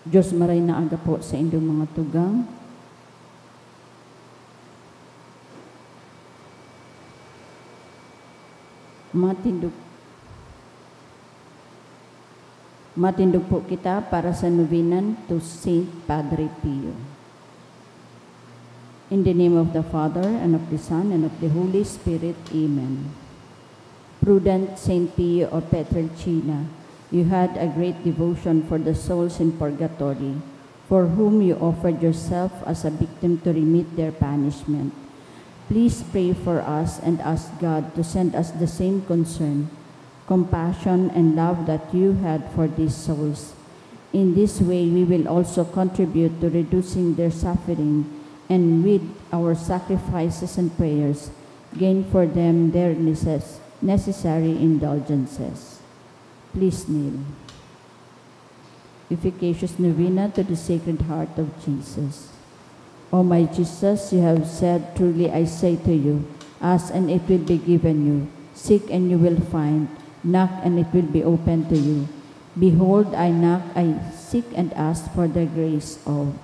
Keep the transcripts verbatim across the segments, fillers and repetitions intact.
Diyos, maray na aga po sa indong mga tugang. Matindog, matindog po kita para sa novenan to Saint Padre Pio. In the name of the Father, and of the Son, and of the Holy Spirit. Amen. Prudent Saint Pio of Pietrelcina, you had a great devotion for the souls in purgatory, for whom you offered yourself as a victim to remit their punishment. Please pray for us and ask God to send us the same concern, compassion, and love that you had for these souls. In this way, we will also contribute to reducing their suffering, and with our sacrifices and prayers, gain for them their necess-, necessary indulgences. Please kneel. Efficacious Novena to the Sacred Heart of Jesus. O my Jesus, you have said, "Truly I say to you, ask and it will be given you, seek and you will find, knock and it will be opened to you." Behold, I knock, I seek and ask for the grace of.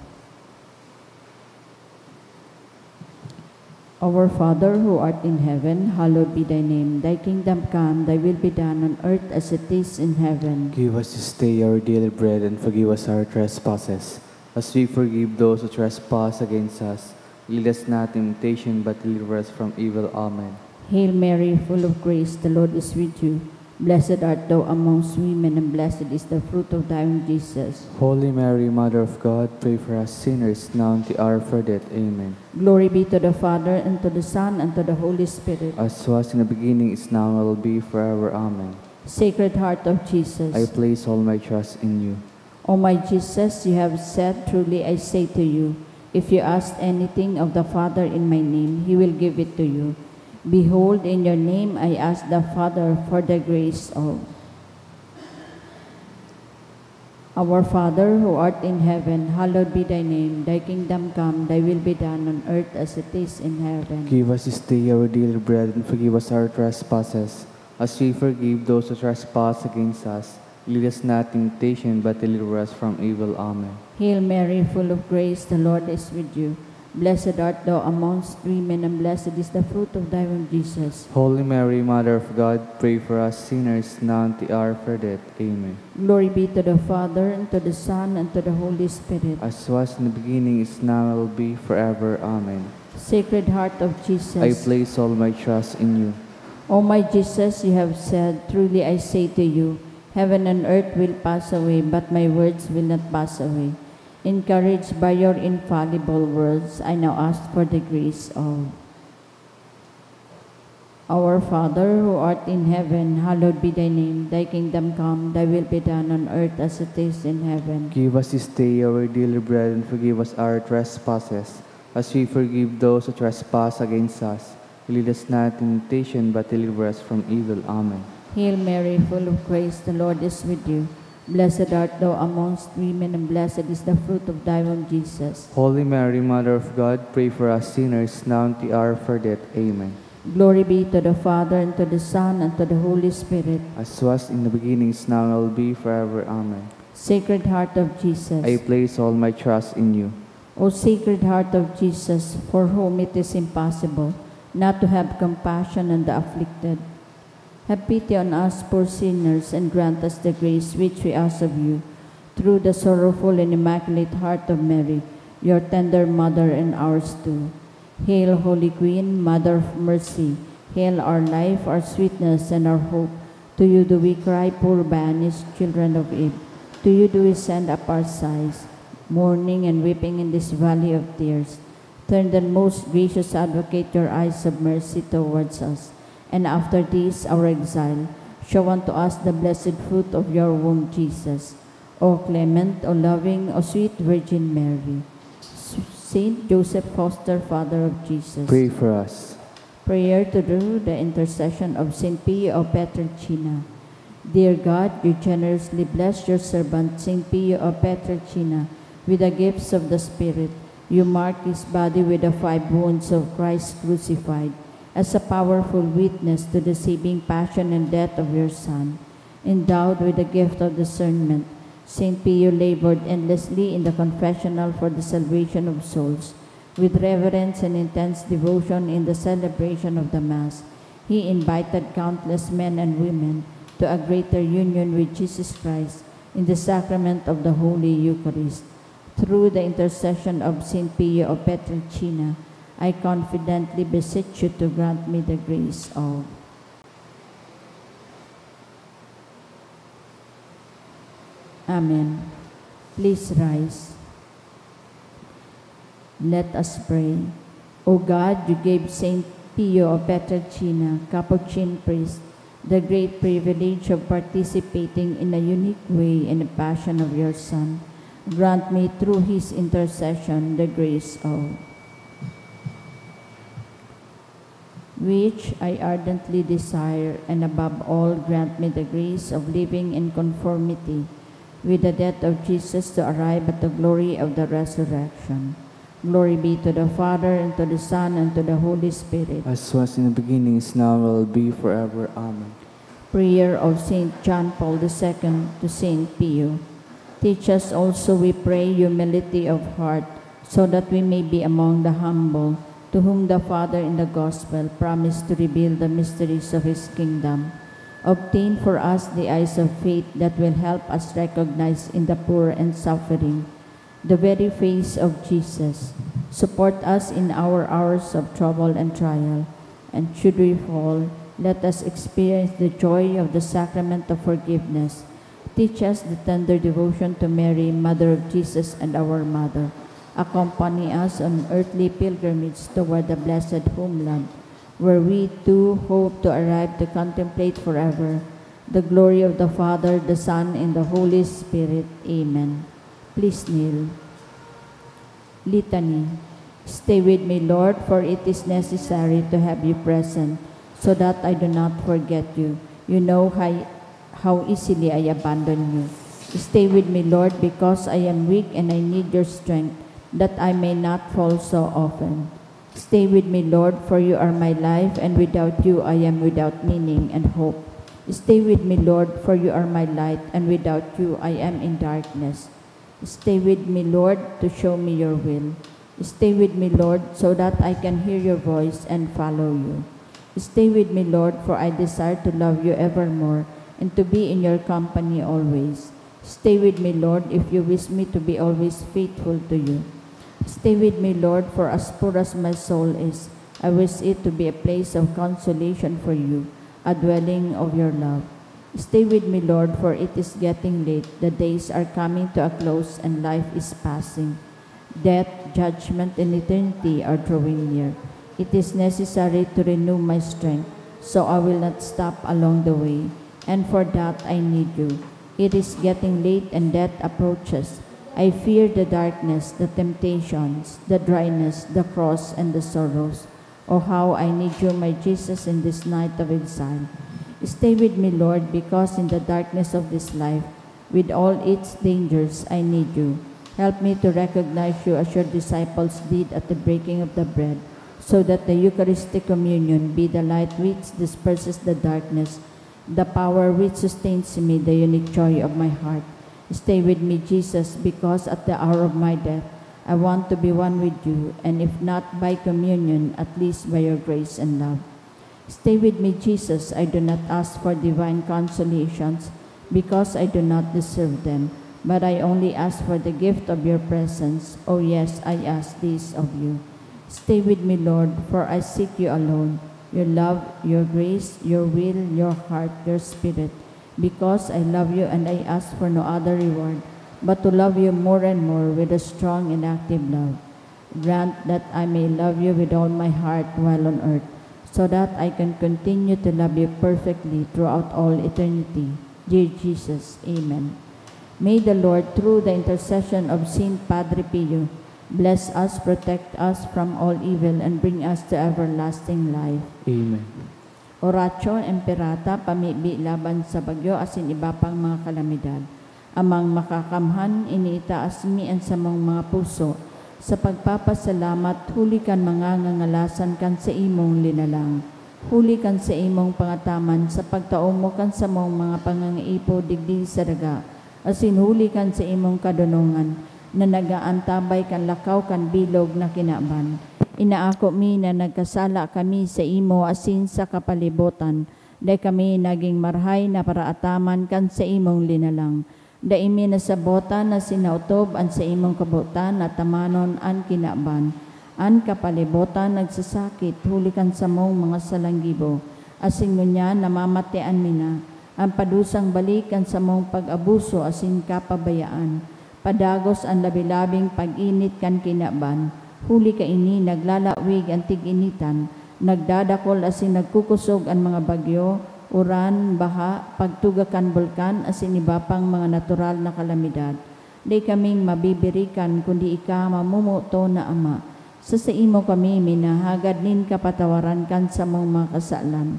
Our Father who art in heaven, hallowed be thy name. Thy kingdom come, thy will be done on earth as it is in heaven. Give us this day our daily bread, and forgive us our trespasses, as we forgive those who trespass against us. Lead us not in temptation, but deliver us from evil. Amen. Hail Mary, full of grace, the Lord is with you. Blessed art thou amongst women, and blessed is the fruit of thy womb, Jesus. Holy Mary, Mother of God, pray for us sinners, now and at the hour of our death. Amen. Glory be to the Father, and to the Son, and to the Holy Spirit. As was in the beginning, is now, and will be forever. Amen. Sacred Heart of Jesus. I place all my trust in you. O my Jesus, you have said, "Truly I say to you, if you ask anything of the Father in my name, he will give it to you." Behold, in your name I ask the Father for the grace of. Our Father who art in heaven, hallowed be thy name. Thy kingdom come, thy will be done on earth as it is in heaven. Give us this day our daily bread, and forgive us our trespasses, as we forgive those who trespass against us. Lead us not in temptation, but deliver us from evil. Amen. Hail Mary, full of grace, the Lord is with you. Blessed art thou amongst women, and blessed is the fruit of thy womb, Jesus. Holy Mary, Mother of God, pray for us sinners, now and at the hour of our death. Amen. Glory be to the Father, and to the Son, and to the Holy Spirit. As was in the beginning, is now, and will be forever. Amen. Sacred Heart of Jesus. I place all my trust in you. O my Jesus, you have said, "Truly I say to you, heaven and earth will pass away, but my words will not pass away." Encouraged by your infallible words, I now ask for the grace of. Our Father who art in heaven, hallowed be thy name. Thy kingdom come, thy will be done on earth as it is in heaven. Give us this day our daily bread, and forgive us our trespasses, as we forgive those who trespass against us. Lead us not in temptation, but deliver us from evil. Amen. Hail Mary, full of grace, the Lord is with you. Blessed art thou amongst women, and blessed is the fruit of thy womb, Jesus. Holy Mary, Mother of God, pray for us sinners, now and at the hour of our death. Amen. Glory be to the Father, and to the Son, and to the Holy Spirit. As was in the beginning, is now, and will be forever. Amen. Sacred Heart of Jesus. I place all my trust in you. O Sacred Heart of Jesus, for whom it is impossible not to have compassion on the afflicted, have pity on us poor sinners, and grant us the grace which we ask of you, through the sorrowful and immaculate heart of Mary, your tender mother and ours too. Hail, Holy Queen, Mother of Mercy. Hail our life, our sweetness, and our hope. To you do we cry, poor banished children of Eve. To you do we send up our sighs, mourning and weeping in this valley of tears. Turn then, most gracious Advocate, your eyes of mercy towards us, and after this our exile, show unto us the blessed fruit of your womb, Jesus. O clement, O loving, O sweet Virgin Mary. S-, Saint Joseph, foster father of Jesus. Pray for us. Prayer to do the intercession of Saint Pio of Pietrelcina. Dear God, you generously blessed your servant Saint Pio of Pietrelcina with the gifts of the Spirit. You marked his body with the five wounds of Christ crucified, as a powerful witness to the saving passion and death of your Son. Endowed with the gift of discernment, Saint Pio labored endlessly in the confessional for the salvation of souls. With reverence and intense devotion in the celebration of the Mass, he invited countless men and women to a greater union with Jesus Christ in the sacrament of the Holy Eucharist. Through the intercession of Saint Pio of Pietrelcina, I confidently beseech you to grant me the grace of. Amen. Please rise. Let us pray. O God, you gave Saint Pio of Pietrelcina, Capuchin priest, the great privilege of participating in a unique way in the passion of your Son. Grant me through his intercession the grace of which I ardently desire, and above all, grant me the grace of living in conformity with the death of Jesus to arrive at the glory of the resurrection. Glory be to the Father, and to the Son, and to the Holy Spirit. As was in the beginning, is now, will be, forever. Amen. Prayer of Saint John Paul the Second to Saint Pio. Teach us also, we pray, humility of heart, so that we may be among the humble, to whom the Father in the Gospel promised to reveal the mysteries of his kingdom. Obtain for us the eyes of faith that will help us recognize in the poor and suffering the very face of Jesus. Support us in our hours of trouble and trial, and should we fall, let us experience the joy of the sacrament of forgiveness. Teach us the tender devotion to Mary, Mother of Jesus and our Mother. Accompany us on earthly pilgrimage toward the blessed homeland, where we too hope to arrive to contemplate forever the glory of the Father, the Son, and the Holy Spirit. Amen. Please kneel. Litany. Stay with me, Lord, for it is necessary to have you present, so that I do not forget you. You know how, how easily I abandon you. Stay with me, Lord, because I am weak and I need your strength, that I may not fall so often. Stay with me, Lord, for you are my life, and without you I am without meaning and hope. Stay with me, Lord, for you are my light, and without you I am in darkness. Stay with me, Lord, to show me your will. Stay with me, Lord, so that I can hear your voice and follow you. Stay with me, Lord, for I desire to love you evermore and to be in your company always. Stay with me, Lord, if you wish me to be always faithful to you. Stay with me, Lord, for as poor as my soul is, I wish it to be a place of consolation for you, a dwelling of your love. Stay with me, Lord, for it is getting late, the days are coming to a close, and life is passing. Death, judgment, and eternity are drawing near. It is necessary to renew my strength, so I will not stop along the way, and for that I need you. It is getting late and death approaches. I fear the darkness, the temptations, the dryness, the cross, and the sorrows. Oh, how I need you, my Jesus, in this night of exile. Stay with me, Lord, because in the darkness of this life, with all its dangers, I need you. Help me to recognize you as your disciples did at the breaking of the bread, so that the Eucharistic communion be the light which disperses the darkness, the power which sustains me, the unique joy of my heart. Stay with me, Jesus, because at the hour of my death, I want to be one with you, and if not by communion, at least by your grace and love. Stay with me, Jesus. I do not ask for divine consolations, because I do not deserve them, but I only ask for the gift of your presence. Oh yes, I ask this of you. Stay with me, Lord, for I seek you alone. Your love, your grace, your will, your heart, your spirit, because I love you and I ask for no other reward but to love you more and more with a strong and active love. Grant that I may love you with all my heart while on earth, so that I can continue to love you perfectly throughout all eternity. Dear Jesus, Amen. May the Lord, through the intercession of Saint Padre Pio, bless us, protect us from all evil, and bring us to everlasting life. Amen. Oratio Imperata, pamibi laban sa bagyo asin iba pang mga kalamidad. Amang Makakamhan, iniitaas mi an samong mga puso sa pagpapasalamat huli kan mga ngangalasan kan saimong linalang, huli kan saimong pangataman sa pagtao mo kan samong mga pangangaipo digdi sa daga, asin huli kan saimong kadonongan, na nag-aantabay kan lakaw kan bilog na kinaban. Inaako mi na nagkasala kami saimo asin sa kapalibotan, dai kami nagin marahay na paraataman kan saimong linalang. Dai mi nasabotan na sinaotob an saimong kabotan na tamanon an kinaban. An kapalibotan nagsasakit huli kan samong mga salanggibo, asin ngunyan namamatean mi na. An padusang balik kan samong pag-abuso asin kapabayaan, padagos an labi-labing pag-init kan kinaban, huli kaini naglalawig an tig-initan, nagdadakol asin nagkukosog an mga bagyo, uran, baha, pagtuga kan bulkan asin iba pang mga natural na kalamidad. Dai kaming mabibirikan kundi ika, mamomoot na Ama. Sa saimo kami minahagad nin kapatawaran kan samong mga kasalan.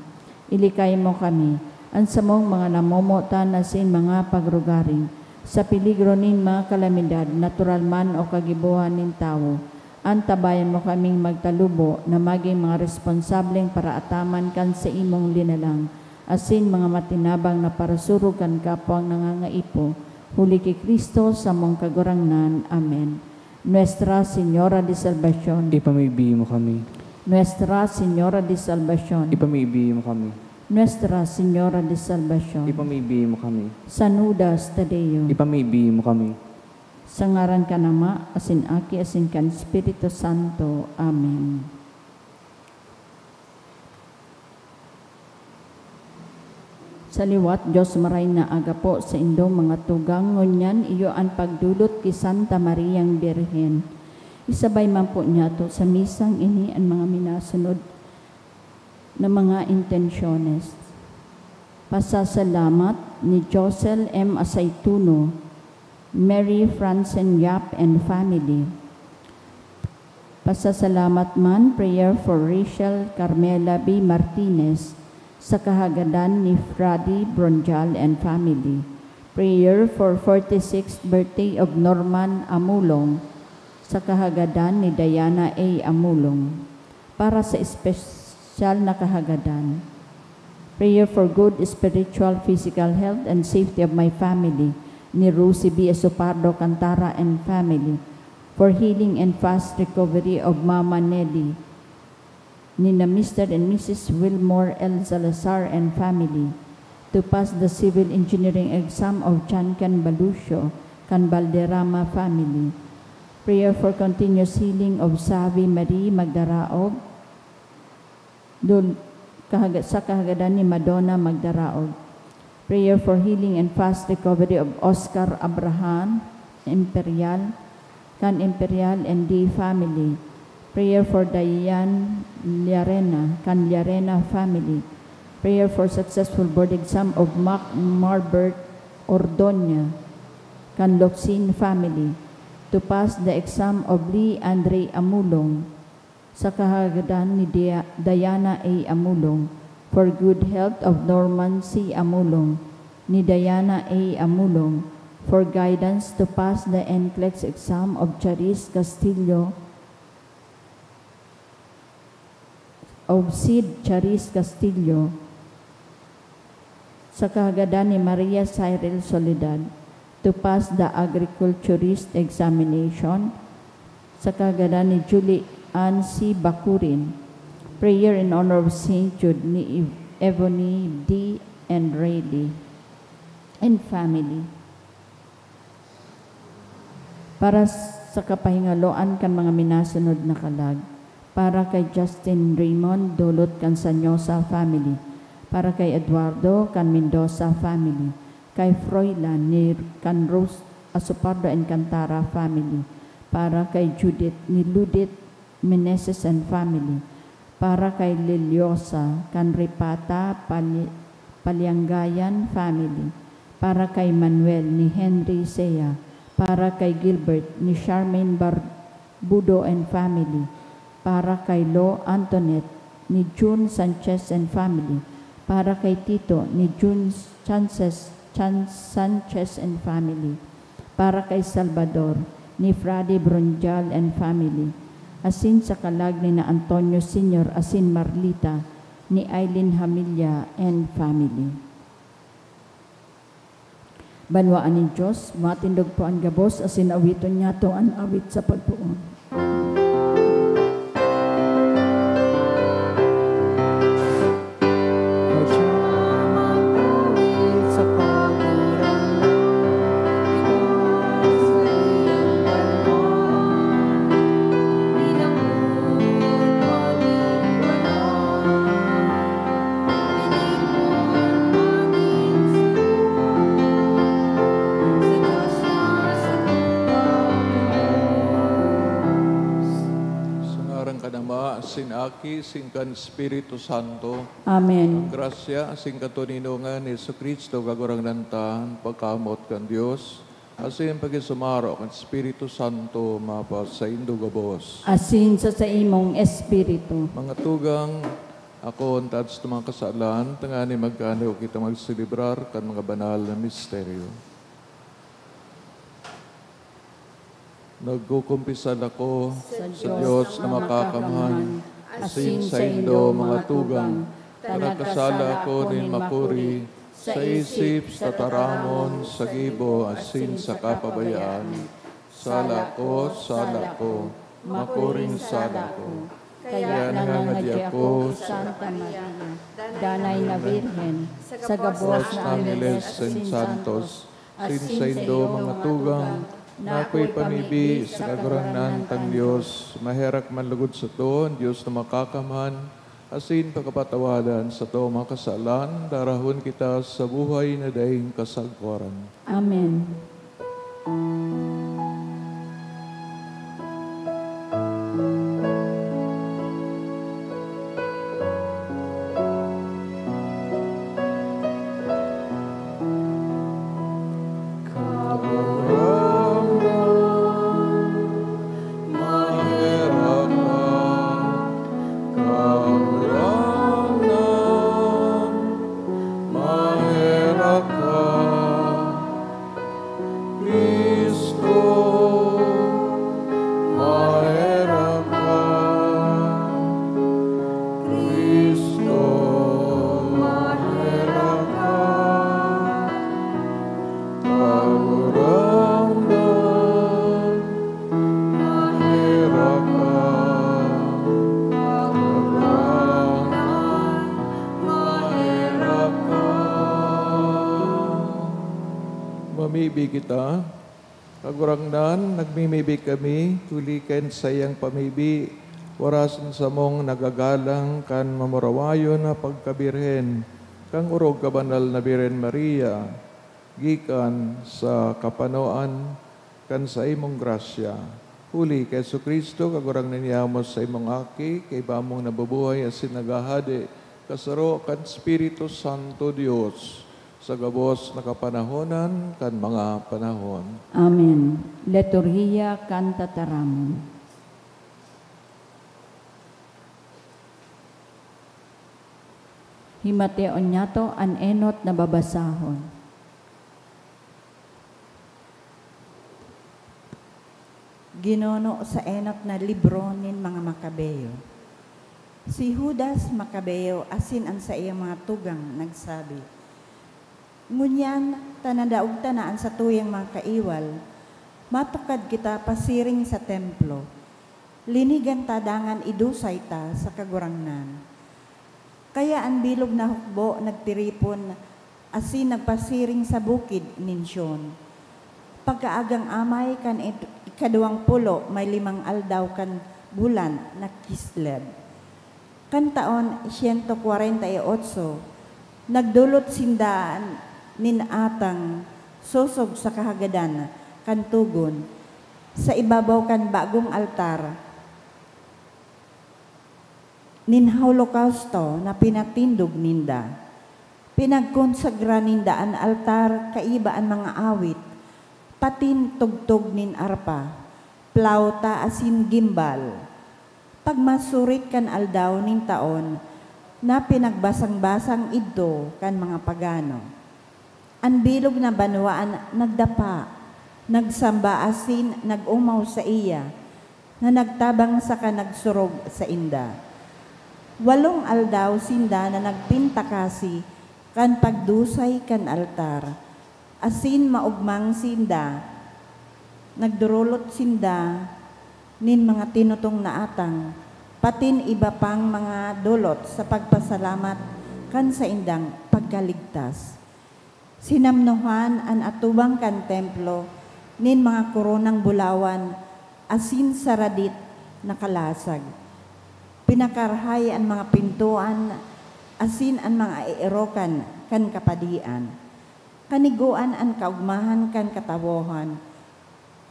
Ilikay mo kami, an samong mga namomotan asin mga pagrugaring, sa peligro nin mga kalamidad, natural man o kagibohan nin tawo. Antabayan mo kaming magtalubo na magin mga responsableng paraataman kan saimong linalang, asin mga matinabang na parasurog kan kapwang nangangaipo, huli ki Cristo, samong Kagurangnan. Amen. Nuestra Señora de Salvacion. Ipamibi mo kami. Nuestra Señora de Salvacion. Ipamibi mo kami. Nuestra Señora de Salvacion. Ipamibi mo kami. San Judas Tadeo. Ipamibi mo kami. Sa ngaran kan Ama, asin Aki, asin kan Espiritu Santo. Amen. Sa liwat, Dios maray na agapo saindong mga tugang, ngunyan iyo an pagdolot ki Santa Mariang Birhen. Isabay man po niyato sa misang ini an mga minasunod na mga intensyones. Pasasalamat ni Josel M. Asaituno, Mary Francen Yap and family. Pasasalamat man, prayer for Rachel Carmela B. Martinez, sa kahagadan ni Freddy Bronjal and family. Prayer for forty-sixth birthday of Norman Amulong, sa kahagadan ni Diana A. Amulong. Para sa espesyal na kahagadan, prayer for good spiritual, physical health and safety of my family, ni Rosie B. Esopardo Cantara and family, for healing and fast recovery of Mama Nelly, ni na Mister and Missus Wilmore L. Salazar and family, to pass the civil engineering exam of Chan Ken Balucio kan Valderrama family. Prayer for continuous healing of Savi Marie Magdaraog, dul-, kahaga-, sa kahagadan ni Madonna Magdaraog. Prayer for healing and fast recovery of Oscar Abraham Imperial, kan Imperial and D family. Prayer for Diane Llarena, kan Llarena family. Prayer for successful board exam of Mac Marbert Ordoña, kan Locsin family. To pass the exam of Lee Andre Amulong, sa kahagadan ni Dia-, Diana A. Amulong, for good health of Norman C. Amulong, ni Diana A. Amulong, for guidance to pass the NCLEX exam of Charis Castillo, of Sid Charis Castillo, sa kahagadan ni Maria Cyril Soledad, to pass the agriculturist examination, sa kahagadan ni Julie Ann C. Bacurin, prayer in honor of Saint Jude ni Ev-, Ebony D. and Rayleigh and family. Para sa kapahingaloan kan mga minasunod na kalag, para kay Justin Raymond, dulot kan Sanyosa family, para kay Eduardo kan Mendoza family, kay Froilan ni kan Rose Asopardo and Cantara family, para kay Judith ni Ludith Meneses and family, para kay Liliosa kan Ripata Pali-, Paliangayan family, para kay Manuel ni Henry Sea, para kay Gilbert ni Charmaine Barbudo and family, para kay Lo Antoinette ni June Sanchez and family, para kay Tito ni June Sanchez, Chan-, Sanchez and family, para kay Salvador ni Freddy Bronjal and family, asin sa kalag ni na Antonio Senior asin Marlita ni Aileen Hamilla and family. Banwaan nin Dios, matindog po an gabos asin awiton niyato an awit sa pagpoon. Sa ngaran kan Ama, sin Aki, sin kan Espiritu Santo. Amen. Ang grasya asin katoninongan ni Jesu-Cristo, Kagurangnan ta, an pagkamoot kan Dios, asin an pakisumaro kan Espiritu Santo, mapasaindo gabos. Asin sa saimong espiritu. Mga tugang, ako an taad sa mga kasalan, tanganing magkanuya kita magselebrar kan mga banal na misteryo. Nagkukumpisal ako sa Dios na makakamhan, asin saindo, mga tugang, ta nagkasala ako nin makuri, sa isip, sa tataramon, sa gibo, asin sa kapabayaan. Sala ko, sala ko, makuring sala ko. Kaya nangangadi ako, Santa Maria, Danay na Birhen, sa gabos na angeles asin santos, asin saindo, mga tugang, na ako'y pamibi sa Kagurangnan tang Dios, maherak man logod sato an Dios na makakamhan, asin pakapatawadan sato mga kasalan, darahon kita sa buhay na daing kasagkoran. Amen. Cristo, maherak ka. Cristo, maherak ka. Kagurangnan, maherak ka. Kagurangnan, maherak ka. Mamibi kita. Kagurangnan, nagmimibi kami, huli kan saiyang pamibi, oras na samong nagagalang kan mamurawayon na pagkabirhen, kan orog ka Banal na Birhen Maria, gikan sa kapanoan kan saimong grasya. Huli ki Jesu-Cristo, Kagurangnan niyamo, saimong Aki, kaiba mong nabubuhay asin naghahade, kasaro kan Espiritu Santo, Dios, sa gabos na kapanahonan kan mga panahon. Amen. Liturhiya kan Tataramon. Himateon niyato an enot na babasahon. Ginuno sa enot na libro nin mga Macabeo. Si Judas Macabeo asin an saiyang mga tugang nagsabi, "Ngunyan ta nadaog ta na an satuyang mga kaiwal, matukad kita pasiring sa Templo. Linigan ta dangan idusay ta sa Kagurangnan." Kaya an bilog na hukbo nagtiripon asin nagpasiring sa bukid nin Sion. Pagkaagang amay kan id-, ikaduwang pulo may limang aldaw kan bulan na Kislev, kan taon siyento kwarenta y otso, nagdolot sinda nin atang sosog sa kahagadan kan togon sa ibabaw kan bagong altar nin holokausto na pinatindog ninda. Pinagkonsagra ninda an altar kaiba an mga awit, patin tugtog nin arpa, plauta asin gimbal. Pagmasurit kan aldaw nin taon na pinagbasang-basang idto kan mga pagano. An bilog na banwaan nagdapa, nagsamba asin nag-omaw saiya na nagtabang saka nagsurog sainda. Walong aldaw sinda na nagpintakasi kan pagdusay kan altar, asin maogmang sinda, nagdurulot sinda nin mga tinutong na atang, patin iba pang mga dolot sa pagpasalamat kan saindang pagkaligtas. Sinamnohan an atubang kan templo nin mga koronang bulawan asin saradit na kalasag. Pinakarahay an mga pintoan asin an mga eerokan kan kapadian. Kanigoan an kaogmahan kan katawohan,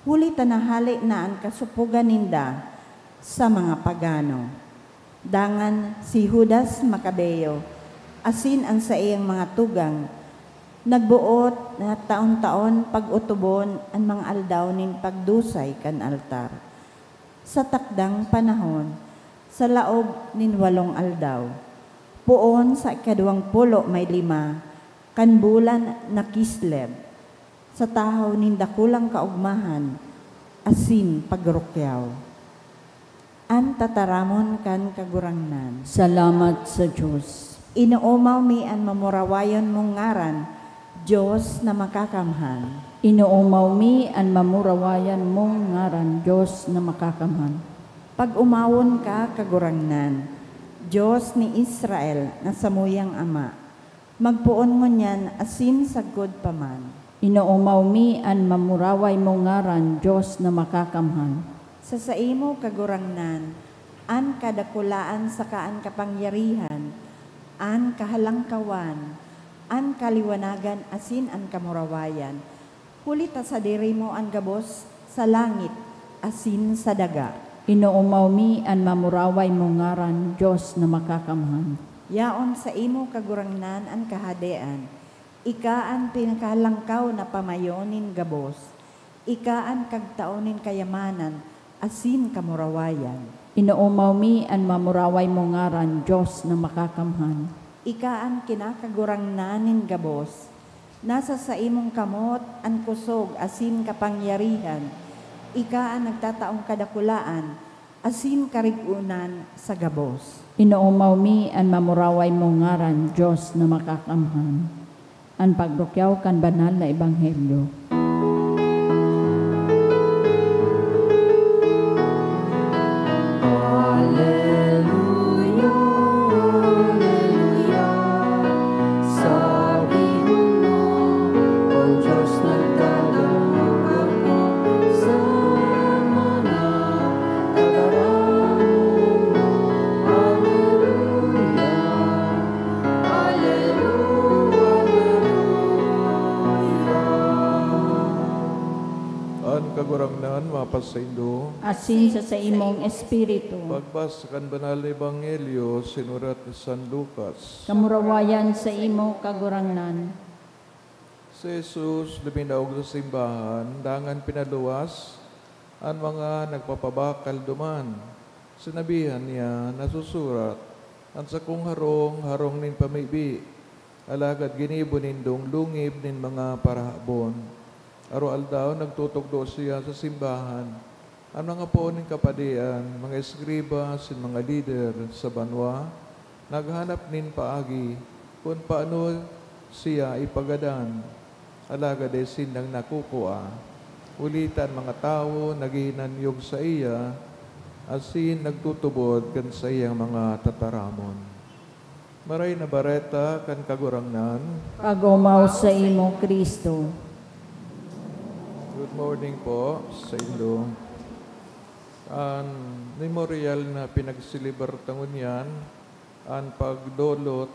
huli ta nahale na an kasopogan ninda sa mga pagano. Dangan si Judas Macabeo asin an saiyang mga tugang nagboot na taon-taon pag-otobon an mga aldaw nin pagdusay kan altar. Sa takdang panahon, sa laog nin walong aldaw, poon sa ikaduwang pulo may lima kan bulan na Kislev, sa tahaw nin dakulang kaogmahan asin pagrukyaw. An tataramon kan Kagurangnan. Salamat sa Dios. Inoomaw mi an mamurawayon mong ngaran, Dios na makakamhan. Inoomaw mi an mamurawayan mong ngaran, Dios na makakamhan. Pag-omawon ka, Kagurangnan, Dios ni Israel, na samuyang Ama, magpoon ngunyan asin sagkod pa man. Inoomaw mi an mamuraway mong ngaran, Dios na makakamhan. Sa saimo, Kagurangnan, an kadakulaan saka an kapangyarihan, an kahalangkawan, an kaliwanagan asin an kamurawayan, huli ta sadiri mo an gabos sa langit asin sa daga. Inoomaw mi an mamuraway mong ngaran, Dios na makakamhan. Yaon saimo, Kagurangnan, an kahadean. Ika an pinakahalangkaw na pamayo nin gabos. Ika an kagtao nin kayamanan asin kamurawayan. Inoomaw mi an mamuraway mong ngaran, Dios na makakamhan. Ika an kinakagurangnan nin gabos. Nasa saimong kamot an kosog asin kapangyarihan. Ika an nagtataong kadakulaan asin karig-onan sa gabos. Inoomaw mi an mamuraway mong ngaran, Dios na makakamhan. An pagrukyaw kan banal na ebanghelyo. Aleluya, aleluya, sabihon mo, O Diyos, nagdadangog ako sa mga tataramon mo. Aleluya, aleluya, aleluya. An Kagurangnan mapasaindo. Asin sa saimong espiritu. Pagbasa kan Banal na Ebanghelyo sinurat ni San Lucas. Kamurawayan saimo, Kagurangnan. Si Jesus luminaog sa simbahan, dangan pinaluwas an mga nagpapabakal duman. Sinabihan niya, "Nasusurat, 'An sakong harong, harong nin pamibi, alagad ginibo nindong lungib nin mga parahabon.'" Aroaldaw, nagtutugdo siya sa simbahan. An mga poon nin kapadian, mga eskriba asin mga lider sa banwa, naghanap nin paagi kun paano siya ipagadan, alagad dai sindang nakukua, huli ta an mga tawo naghihinanyog saiya asin nagtutubod kan saiyang mga tataramon. Maray na Bareta kan Kagurangnan. Pag-omaw saimo, Cristo. Good morning po sa indo. An memorial na pinagselebrar ta ngunyan, an pagdolot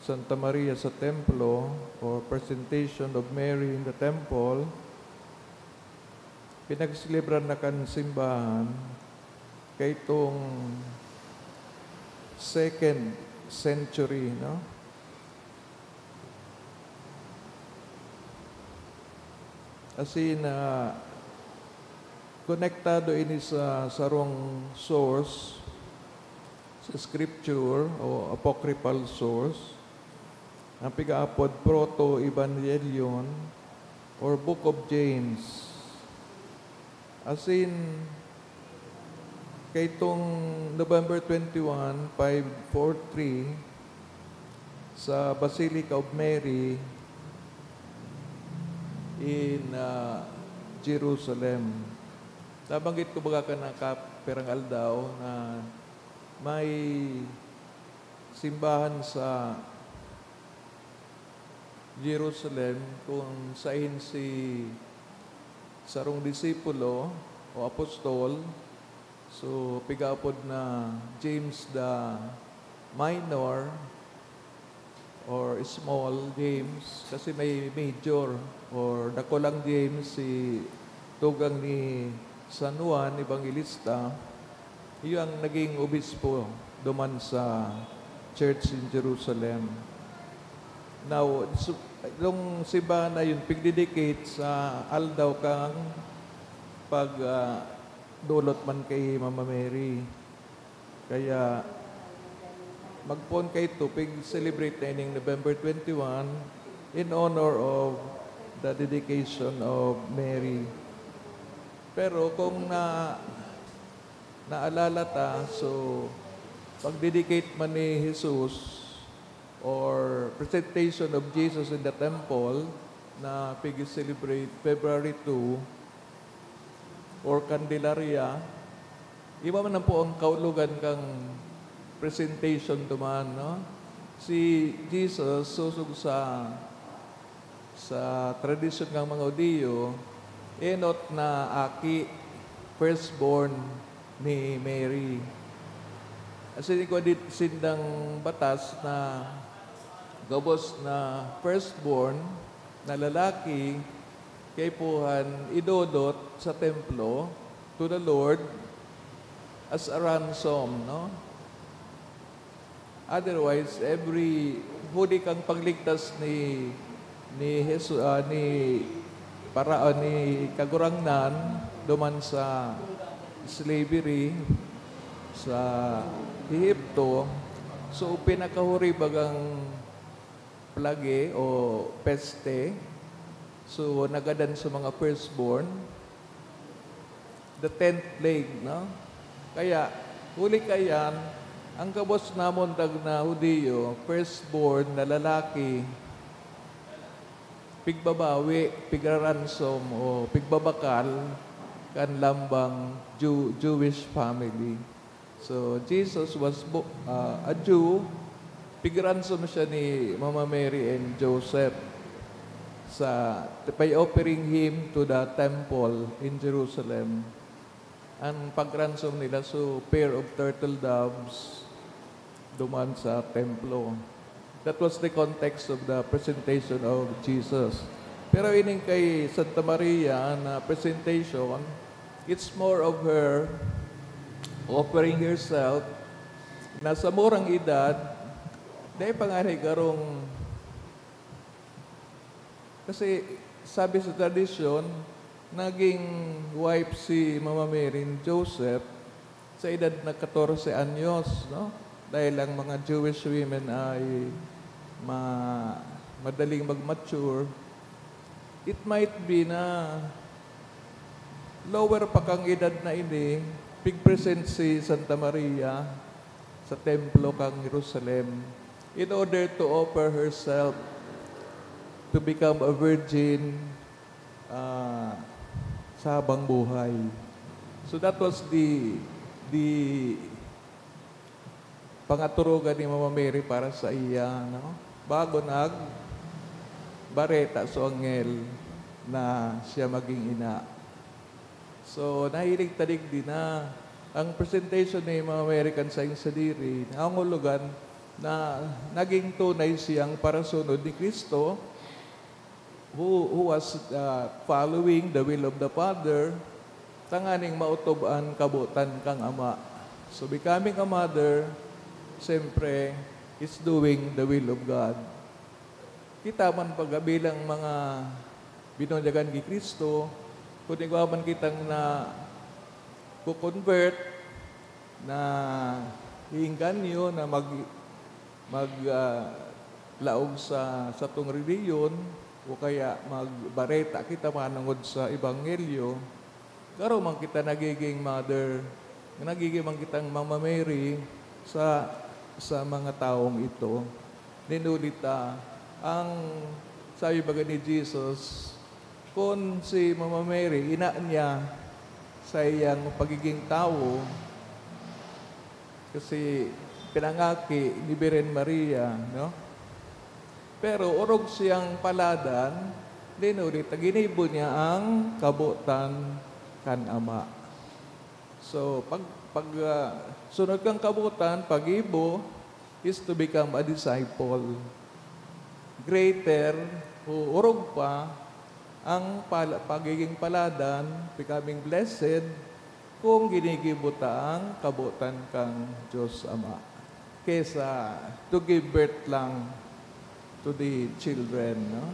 Santa Maria sa templo, or presentation of Mary in the temple, pinagselebrar na kan simbahan kaitong second century, no? Asin, ah, konektado ini sa sarong source, sa scripture o apocryphal source, ang pigaapod Proto-Evangelion or Book of James. Asin, kaitong November twenty-one, five forty-three, sa Basilica of Mary, in, ah, Jerusalem. Nabanggit ko baga kan nakapirang aldaw na may simbahan sa Jerusalem kung sain si sarong disipulo o apostol, so, pigaapod na James the Minor or Small James, kasi may major or dakulang James, si tugang ni San Juan Evangelista. Iyo ang naging obispo duman sa church in Jerusalem. Now, su-, itong simbahan na yun, pigdedicate sa aldaw kang pag, ah, dulot man kay Mama Mary. Kaya, magpoon kaito, pig-celebrate na ining November twenty-one in honor of the dedication of Mary. Pero kung na, naalala ta, so, pag-dedicate man ni Jesus or presentation of Jesus in the temple na pig-celebrate February two, or Candelaria, iba man po ang kaulugan kang presentation duman, no? Si Jesus, sosog sa, sa tradisyon ng mga Judio, enot na aki, firstborn ni Mary. Asin igwa dit sindang batas na gabos na firstborn na lalaki, kaipuhan idodot sa templo to the Lord as a ransom, no? Otherwise, every, huli kang pagligtas ni, ni Jesu-, ah, ni para-, ah, ni Kagurangnan duman sa slavery sa Ehipto, so pinakahuri bagang plage o peste. So, nagadan sa mga firstborn. The tenth plague, no? Kaya, huli kaiyan, ang gabos namon dag na Judio, firstborn na lalaki, pigbabawi, pigraransom o pigbabakal kan lambang Jew-, Jewish family. So, Jesus was bo-, ah, a Jew. Pigransom siya ni Mama Mary and Joseph sa, by offering him to the temple in Jerusalem. Ang pagransom nila, so, pair of turtle doves duman sa templo. That was the context of the presentation of Jesus. Pero ining kay Santa Maria na presentation, it's more of her offering herself na sa murang edad, dai pa ngani garong, kasi sabi sa tradisyon, naging wife si Mama Mary ni Joseph sa edad na katorse anyos, no? Dahil ang mga Jewish women ay ma-, madaling mag-mature. It might be na lower pa kang edad na ini, pig-present si Santa Maria sa templo kang Jerusalem in order to offer herself to become a virgin, ah, sa habang buhay. So that was the, the pangaturugan ni Mama Mary para sa iya, no? Bago nagbareta so anghel na siya maging ina. So, nahilig ta digdi na ang presentation ni Mama Mary kan saiyang sadiri, nangangulugan na naging tunay siyang parasunod ni Cristo, who, who was, uh, following the will of the Father, tanganing maotob an kabotan kan Ama. So, becoming a mother, siyempre, is doing the will of God. Kita man baga bilang mga binunyagan ki Cristo, kun igwa man kitang nako-convert, naeengganyo na mag-, mag-, ah, laog sa satong relihiyon, o kaya magbareta kita manongod sa ebanghelyo, garo man kita nagiging mother, nagiging man kitang Mama Mary sa, sa mga tawong ito. Nin huli ta, ang sabi baga ni Jesus, Kun si Mama Mary, ina niya sa iyang pagiging tawo, kasi pinangaki ni Birhen Maria, no? Pero orog siyang paladan, dinuli ta ginibo niya ang kabotan kan Ama. So, pag, pag, ah, sunod kang kabotan, paggibo, is to become a disciple. Greater, o orog pa, ang pala-, pagiging paladan, becoming blessed, kung ginigibo ta ang kabotan kan Diyos Ama, kesa to give birth lang to the children, no?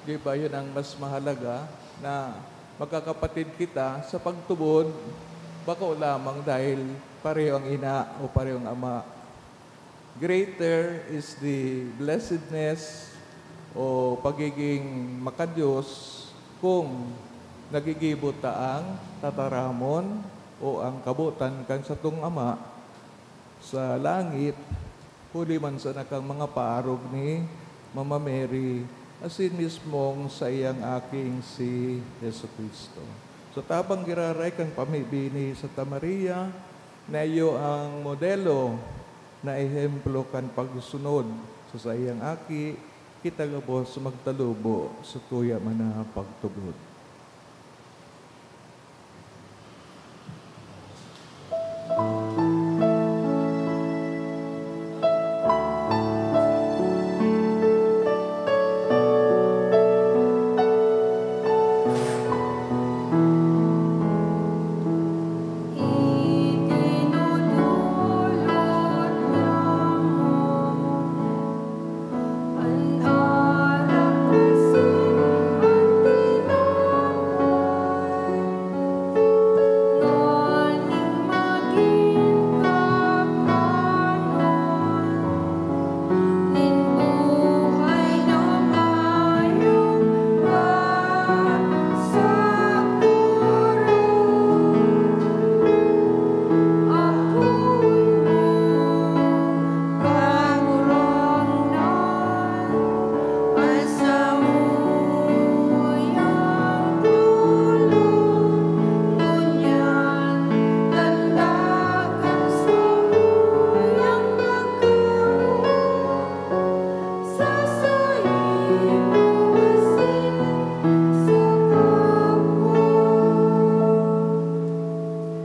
Di ba yun ang mas mahalaga, na magkakapatid kita sa pagtubod, bako lamang dahil pareho ang ina o pareho ang ama? Greater is the blessedness o pagiging makadiyos kung nagigibo ta ang tataramon o ang kabotan kan satong Ama sa langit, huli man sana kan mga paarog ni Mama Mary, asin mismong saiyang Aking si Jesu-Cristo. So, tabang giraray kan pamibi ni Santa Maria, na iyo ang modelo na ehemplo kan pagsunod sa saiyang Aki, kita gabos magtalubo sa tuya man na pagtubod.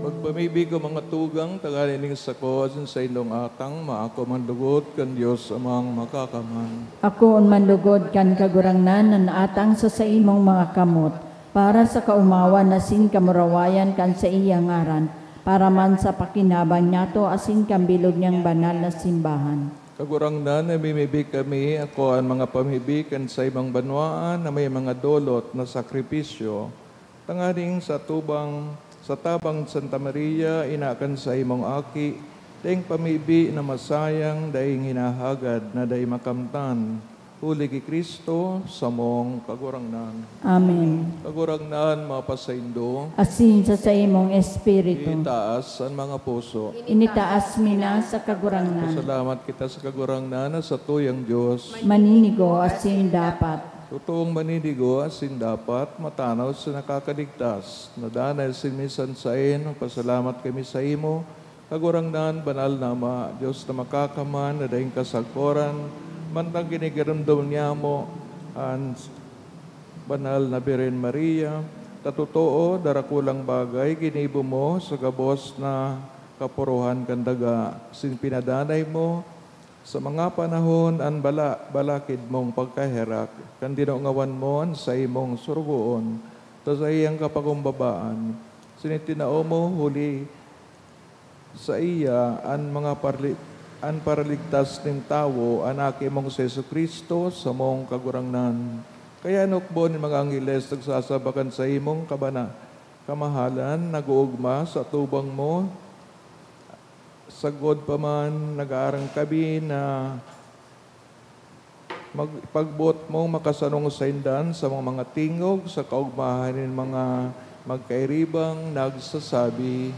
Magpamibi ko, mga tugang, tanganing sako asin saindong atang maako man lugod kan Dios Amang Makakaman. Akoon man lugod kan Kagurangnan an atang sa saimong mga kamot, para sa kaomawan asin kamurawayan kan saiyang ngaran, para man sa pakinabang niyato asin kan bilog niyang banal na simbahan. Kagurangnan, namimibi kami, ako an mga pamibi kan saimong banwaan na may mga dolot na sakripisyo, tanganing sa tubang, sa tabang ni Santa Maria, ina kan saimong Aki, daing pamibi na masayang, daing hinahagad na dai makamtan, huli ki Cristo, samong Kagurangnan. Amen. Kagurangnan, mapasaindo. Asin sa saimong espiritu. Itaas an mga puso. Initaas mi na sa Kagurangnan. Pasalamat kita sa Kagurangnan na satuyang Dios. Maninigo asin dapat. Totoong maninigo asin dapat, matanaw sa nakakaligtas. Nadanay asin minsan saen, pasalamat kami saimo, Kagurangnan, banal na Ama, Dios na makakaman, na daing kasagkoran, mantang ginigiromdom niyamo an banal na Birhen Maria, ta totoo, darakulang bagay ginibo mo sa gabos na kapurohan kan daga, asin pinadanay mo sa mga panahon an bala-, balakid mong pagkaherak, kan dinungawan mo an saimong sorogoon ta saiyang kapakumbabaan. Asin itinao mo huli saiya an mga parli-, an paraligtas nin tawo, an Aki mong si Jesu-Cristo, samong Kagurangnan. Kaya an hukbo nin mga angheles nagsasamba kan saimong kabana-, kamahalan, nag-oogma sa atubang mo, sagkod pa man nag-aarangkabi na mag-, pagboot mong makasanong sainda an samong mga tingog sa kaogmahan nin mga magkairibang nagsasabi,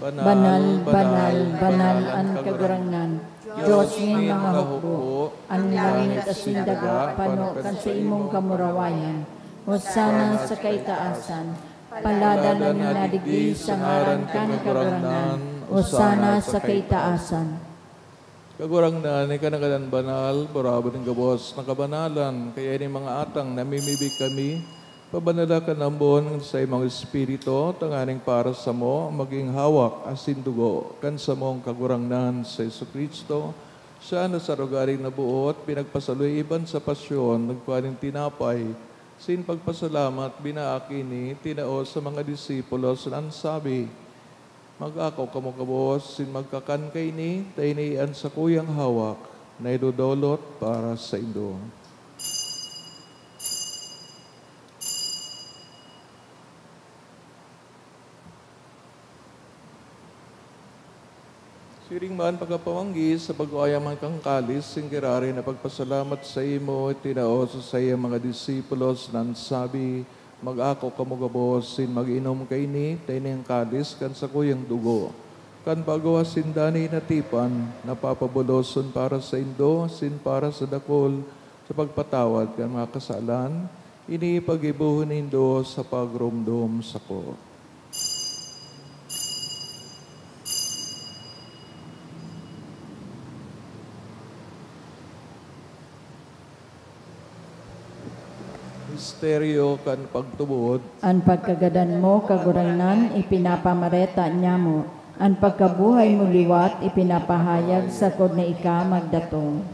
"Banal, banal, banal an Kagurangnan, Dios nin mga hukbo. An langit asin daga pano kan saimong kamurawayan." Hosana sa kaitaasan. Palada na nin nadigdi sa ngaran kan Kagurangnan. Hosana sa kaitaasan. Kagurangnan, ika na gadan banal, burabod nin gabos na kabanalan, kaya ini mga atang namimibi kami, pabanala kan ambon sa imong Espiritu, tanganing para samo maging hawak asin dugo kan samong Kagurangnan sa Jesu-Cristo. Siya na sa rogaring naboot, pinagpasaloy iban sa pasyon, nagkua nin tinapay, sin pagpasalamat, binaak ini, tinao sa mga disipulos, na nagsabi, "Mag-ako kamo gabos sin magkakan kaini, ta ini an sakuyang hawak na idodolot para saindo." Siring man pagkapamanggi, sa pagkua man kan kalis, sin giraray na pagpasalamat saimo, itinao sa saiyang mga disipulos, na nagsabi, "Mag-ako kamo gabos sin mag-inom kaini, ta ini an kalis kan sakuyang dugo, kan bago asin danay na tipan, na papabuloson para saindo asin para sa dakul sa pagpatawad kan mga kasalan. Ini paggibohon nindo sa pagromdom sako." Misteryo kan pagtubod. An pagkagadan mo, Kagurangnan, ipinapamareta niamo. An pagkabuhay mo liwat, ipinapahayag sagkod na ika magdatong.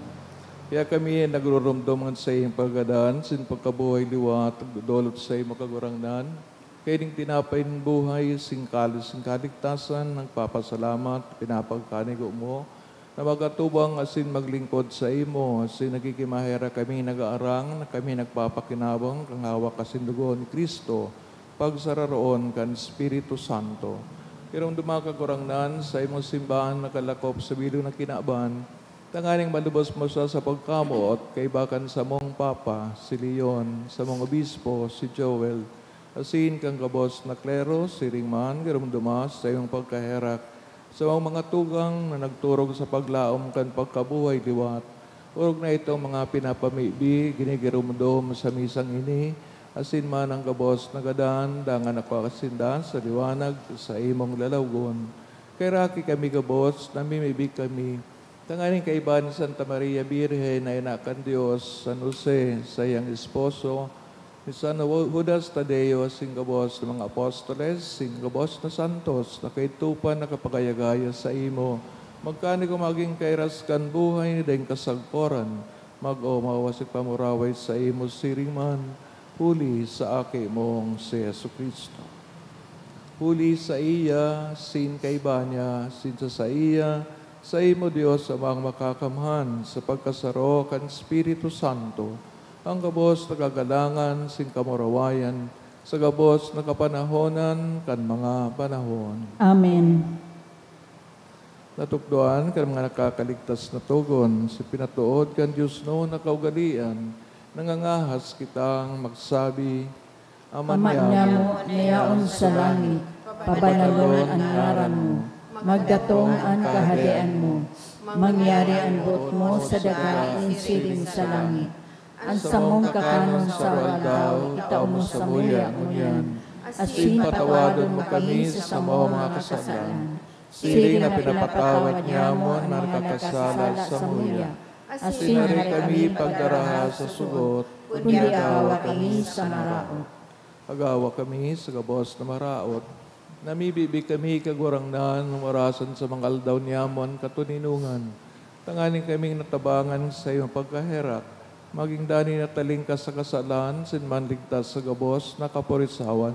Kaya kami nagruromdom kan saiyang pagkagadan, sin pagkabuhay liwat, nagdodolot saimo, Kagurangnan, kaining tinapay nin buhay, sin kalis nin kaligtasan, nagpapasalamat, pinapagkanigo mo, na mag-atubang asin maglingkod saimo, asin nagkikimaherak kami nag-aarang, na kami nagpapakinabang kan hawak asin dugo ni Cristo, pagsararoon kan Espiritu Santo. Giromdoma, Kagurangnan, saimong simbahan nakalakop sa bilog na kinaban, tanganing malubos mo siya sa pagkamoot, kaiba kan samong Papa, si Leon, samong Obispo, si Joel, asin kan gabos na klero, siring man, giromdoma sa saimong pagkaherak, samong mga tugang na nagturog sa paglaom kan pagkabuhay liwat. Orog na itong mga pinapamibi, ginigiromdom sa misang ini, asin man an gabos na gadan, dangan nakua sinda sa liwanag sa imong lalawgon. Kaheraki kami gabos, namimibi kami, tanganing kaiba ni Santa Maria Birhen na ina kan Dios, San Jose, saiyang esposo, ni San Judas Tadeo, sin gabos na mga apostoles, sin gabos na santos na kaidtopan nakapagaya-gaya saimo, magkanigo magin kairas kan buhay na daing kasagkoran, mag-omaw asin pamuraway saimo siring man, huli sa Aki mong si Jesu-Cristo. Huli saiya, sin kaiba niya, sin sa saiya, saimo, Dios Amang Makakamhan, sa pagkasaro kan Espiritu Santo, an gabos na kagalangan sin kamurawayan, sa gabos na kapanahonan kan mga panahon. Amen. Natukdoan kan mga nakakaligtas na togon, sa pinatood kan diosnon na kaugalean, nangangahas kitang magsabi, Ama Ama niamo, niamo na yaon sa langit, pabanalon an ngaran mo, magdatong an kahadean mo, mangyari an boot mo sa daga nin siring sa langit. An samong kakanon sa aldaw, itao mo samuya ngunyan, asin patawadon mo kami sa samong mga kasalan, siring na pinapatawad niamo an mga nagkakasala samuya. Asin dai kami pagdaraha sa sugot, kundi agawa kami sa maraot. Agawa kami sa gabos na maraot. Namibibi kami, Kagurangnan, na marasan sa mga aldaw niamo an katoninongan, tanganing kaming natabangan sa saimong pagkaherak, magin danay na talingkas sa kasalan, asin manligtas sa gabos na kaporisawan.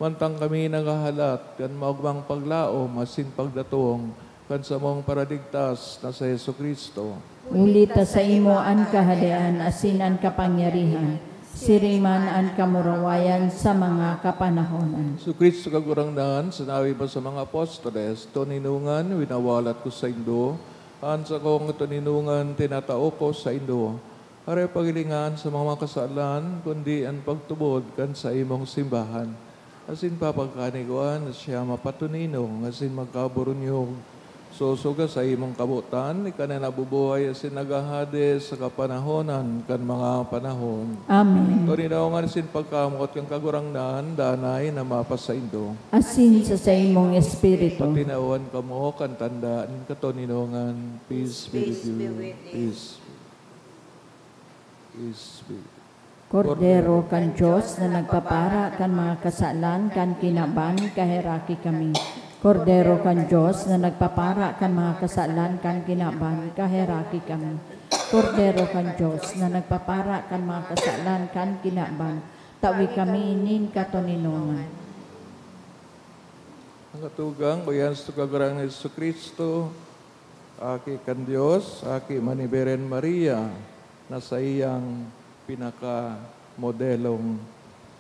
Mantang kami naghahalat kan maogmang paglaom asin pagdatong kan samong Paraligtas na si Jesu-Cristo. Huli ta saimo an kahadean asin an kapangyarihan, siring man an kamurawayan sa mga kapanahonan. Jesu-Cristo, Kagurangnan, sinabi mo sa mga apostoles, "Toninongan, winawalat ko saindo, an sakong toninongan, tinatao ko saindo." Aray paghilingan sa mga makasalan, kundi an pagtubod kan saimong simbahan. Asin papagkaniguan na siya mapatoninong asin magkaburunyog Sosog ka sa imong kabotan, ika na nabubuhay asin naghahade sa kapanahonan kan mga panahon. Amen. Toninongan asin pagkamoot kan Kagurangnan, danay na mapasaindo. Asin sa saimong espiritu. Patinawan kamo kan tanda nin katoninongan. Peace be with you. Peace. Peace be with you. Kordero kan Dios na nagpapara kan mga kasalan kan kinaban, kaheraki kami. Kordero kan Dios na nagpapara kan mga kasalan kan kinaban, kaheraki kami. Kordero kan Dios na nagpapara kan mga kasalan kan kinaban, tawi kami nin katoninongan. Ang katugang, bayan sa Kagurang Jesu-Cristo, Aki kan Dios, Aki man ni Birhen Maria, na saiyang pinakamodelong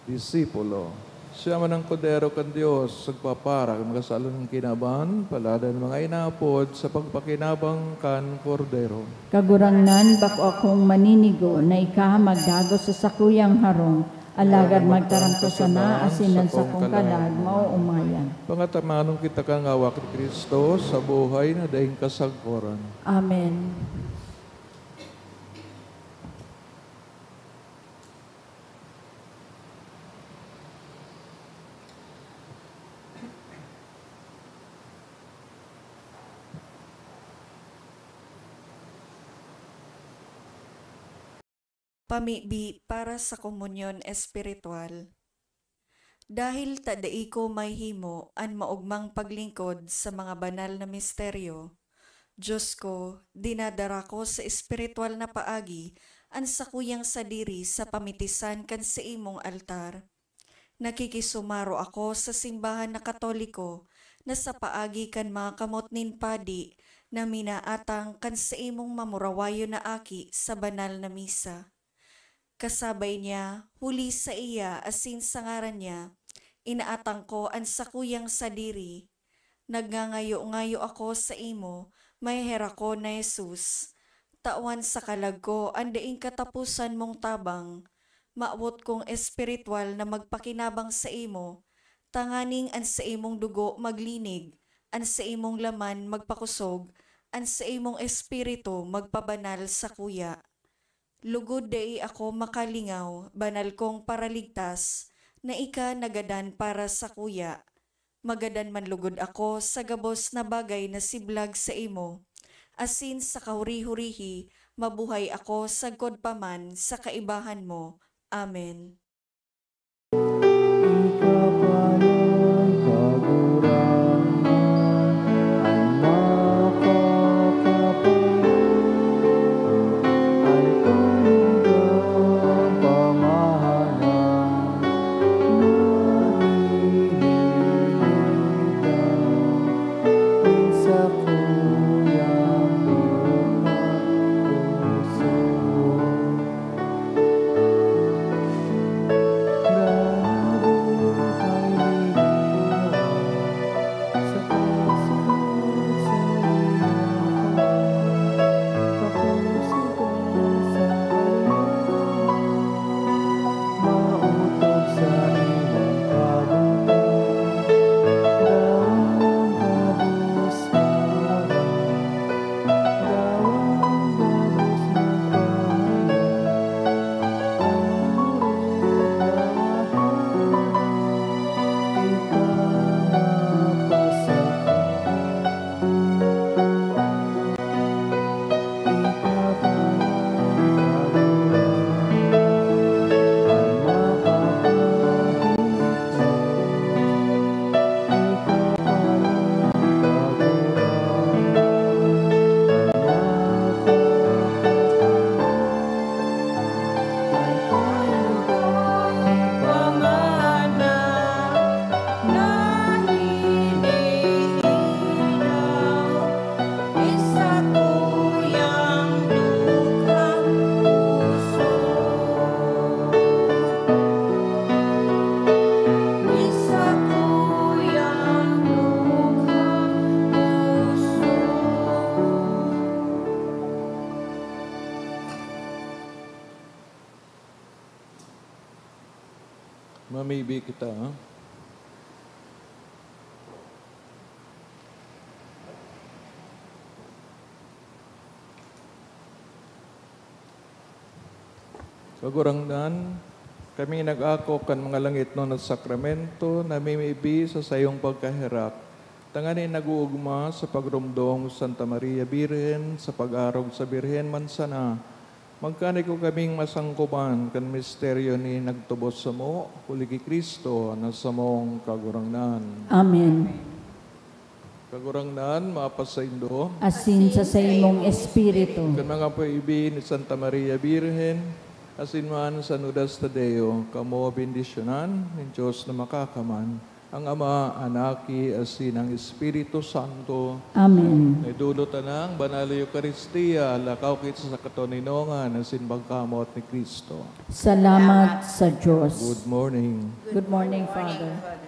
disipulo. Siya man ang Kordero kan Dios, nagpapara kan mga kasalan kan kinaban, palada nin mga inapod sa pagpakinabang kan Kordero. Kagurangnan, bako akong maninigo na ika magdagos sa sakuyang harong, alagad magtaram ka sana, asin an sakong kalag maoomayan. Pangatamanon kita kan ngawak ni Cristo sa buhay na daing kasagkoran. Amen. Pamibi para sa komunyon espiritual. Dahil ta dai ko mahimo an maogmang paglingkod sa mga banal na misteryo, Dios ko, dinadara ko sa espiritual na paagi an sakuyang sadiri sa pamitisan kan saimong altar. Nakikisumaro ako sa simbahan na Katoliko na sa paagi kan mga kamot nin padi na minaatang kan saimong mamurawayon na aki sa banal na misa. Kasabay niya, huli saiya asin sa ngaran niya, inaatang ko an sakuyang sadiri. Nagngangayo-ngayo ako saimo, maheherakon na Jesus. Tawan sa kalag ko an daing kataposan mong tabang. Mawot kong espiritual na magpakinabang saimo, tanganing an saimong dugo maglinig, an saimong laman magpakosog, an saimong espiritu magpabanal sakuya. Lugod dai ako makalingaw, banal kong Paraligtas, na ika nagadan para sakuya. Magadan man lugod ako sa gabos na bagay na siblag saimo, asin sa kahuri-hurihi mabuhay ako sagkod pa man sa kaibahan mo. Amen. Ika pa lang, Kagurangnan, an makakapayo, an tunggang pamahalan, nahihiligan, nin sakuyang lupang puso. Mamibi kita, ha? Kagurangnan, kami nag-ako kan mga langitnon na sakramento na mimibi sa sayong pagkaherak, tanganing nag-uugma sa pagromdom Santa Maria Birhen sa pag-arog sa Birhen man sana, magkaniko kaming masangkoban kan misteryo ni nagtubos samo, huli ki Cristo na samong Kagurangnan. Amen. Kagurangnan, mapasaindo. Asin sa saimong espiritu. Kan mga paibi ni Santa Maria Birhen, asin man San Judas Tadeo, kamo bendisyonan nin Dios na Makakaman, ang Ama, an Aki, asin ang Espiritu Santo. Amen. Naidulot ta na ang Banal na Eukaristia, lakaw kita sa katoninongan asin pagkamoot ni Cristo. Salamat sa Diyos. Good morning. Good morning, Father.